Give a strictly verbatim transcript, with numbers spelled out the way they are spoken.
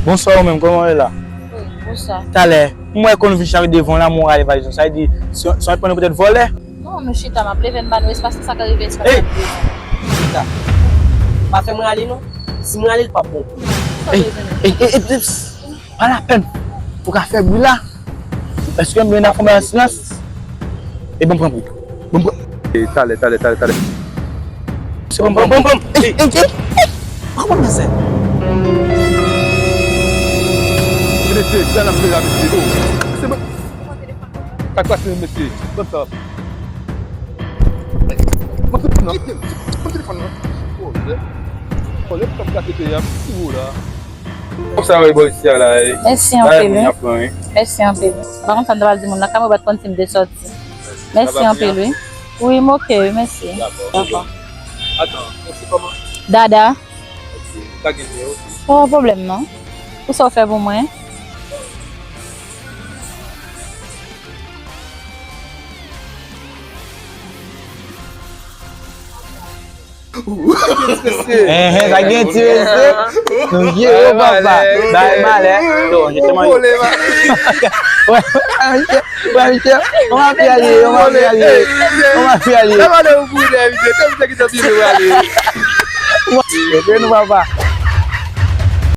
Bonswa ou menm, kòman w ye la? Wi, bonswa. Talè, m wè konn vin chak devan w la, m wè w rale valiz ou. Sa vle di, se se yon panne poutèt vòlè? Non, nou chita, m ap leve, m ba nou espas, sa ka rive espas. Ey! Chita. Pa fè m rale non. Si m rale, l p ap bon. Ey, ey, ey, ey, ey, pss, pa lapèn. Ou ka fè bri la. Èske m byen nan fon an silans? E bon, pran pou. Bon, pran. E, talè, talè, talè, talè. Se bon, bon, bon, bon. Ey, ey, ey, ey. Kòman m fè? Mesye, sa n ap fè la, mesye. Oh, se bon. Sa k pase, mesye? Bon, sa. Mwen telefòn nan. Mwen telefòn nan. Oh, lè. Oh, lè m t ap gate peyi a, m ti wo la. Kòm sa yo bò isi a la, e. Mèsi anpil, wi. Mèsi anpil. Pa konn sa m ta pral di moun nan, kay mwen bat konn si m te sòti. Mèsi anpil, wi. Wi, m oke, wi, mèsi. Dakò. Dakò. Atan, ou se kòman? Dada. Ok. Ou ka gen nimewo? Pa gen pwoblèm, non. Pou sa w fè pou mwen. Enhen, sa gen ti mesye. Nou ye yo, papa. Bay malè. Yo, jete mwen. Wè, wè, misye, wè, misye. On mafya li ye, on mafya li ye. On mafya li ye. Wè, jete nou, papa.